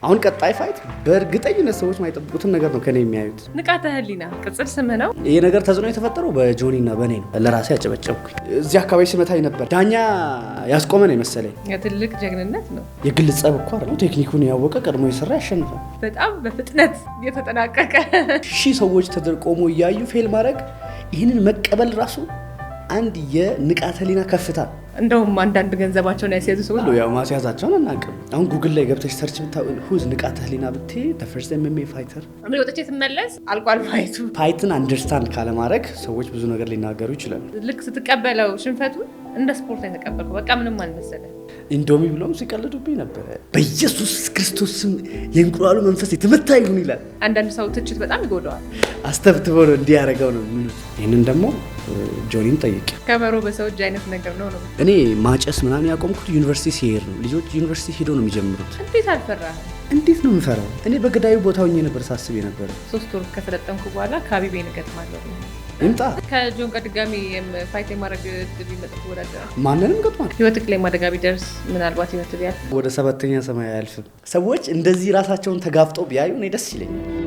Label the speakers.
Speaker 1: አሁን ቀጣይ fight በእርግጠኝነት ሰዎች ማይጠብቁትን ነገር ነው ከኔ የሚያዩት።
Speaker 2: ንቃተ ህሊና ቅጽል ስምህ ነው።
Speaker 1: ይህ ነገር ተጽዕኖ የተፈጠረው በጆኒ እና በእኔ ነው። ለራሴ አጨበጨብኩኝ። እዚህ አካባቢ ስመታኝ ነበር። ዳኛ ያስቆመ ነው የመሰለኝ።
Speaker 2: የትልቅ ጀግንነት ነው።
Speaker 1: የግል ጸብ እኮ አይደለም። ቴክኒኩን ያወቀ ቀድሞ የሰራ ያሸንፋል።
Speaker 2: በጣም በፍጥነት የተጠናቀቀ።
Speaker 1: 1000 ሰዎች ተደርቆሞ እያዩ fail ማድረግ፣ ይህንን መቀበል ራሱ አንድ የንቃተ ህሊና ከፍታ።
Speaker 2: እንደውም አንዳንድ ገንዘባቸውን ያስያዙ ሰዎች
Speaker 1: ያው ማስያዛቸውን አናውቅም። አሁን ጉግል ላይ ገብተሽ search ብታ "who's ንቃተ ህሊና" ብትይ first MMA fighter።
Speaker 2: እኔ ወጥቼ ስመለስ አልቋል fight ኡ።
Speaker 1: Fight ን understand ካለማድረግ ሰዎች ብዙ ነገር ሊናገሩ ይችላሉ።
Speaker 2: ልክ ስትቀበለው ሽንፈቱን እንደ ስፖርት ነው የተቀበልከው። በቃ ምንም አልመሰለም።
Speaker 1: ኢንዶሚ ብሎም ሲቀልዱብኝ ነበረ። በኢየሱስ ክርስቶስ ስም የእንቁላሉ መንፈስ የተመታ ይሁን ይላል።
Speaker 2: አንዳንድ ሰው ትችት በጣም ይጎዳዋል።
Speaker 1: አስተብትቦ ነው እንዲህ ያደረገው ነው የሚሉት። ይህንን ደግሞ ጆኒን ጠይቅ።
Speaker 2: ከበሮ በሰው እጅ አይነት ነገር ነው ነው።
Speaker 1: እኔ ማጨስ ምናምን ያቆምኩት ዩኒቨርሲቲ ሲሄድ ነው። ልጆች ዩኒቨርሲቲ ሄደው ነው የሚጀምሩት።
Speaker 2: እንዴት አልፈራህም?
Speaker 1: እንዴት ነው የምፈራው? እኔ በገዳዩ ቦታ ሆኜ ነበር ሳስብ የነበረ።
Speaker 2: 3 ወር ከሰለጠንኩ በኋላ ካቢቤን እገጥማለሁ።
Speaker 1: ይምጣ።
Speaker 2: ከጆን ጋር ድጋሚ fight የማድረግ እድል ቢመጣ ትወዳደራለህ?
Speaker 1: ማንንም ገጥሟል።
Speaker 2: ህይወትህ ላይ አደጋ ቢደርስ፣ ምናልባት ህይወት ቢያልፍ?
Speaker 1: ወደ ሰባተኛ ሰማይ አያልፍም። ሰዎች እንደዚህ ራሳቸውን ተጋፍጠው ቢያዩ እኔ ደስ ይለኛል።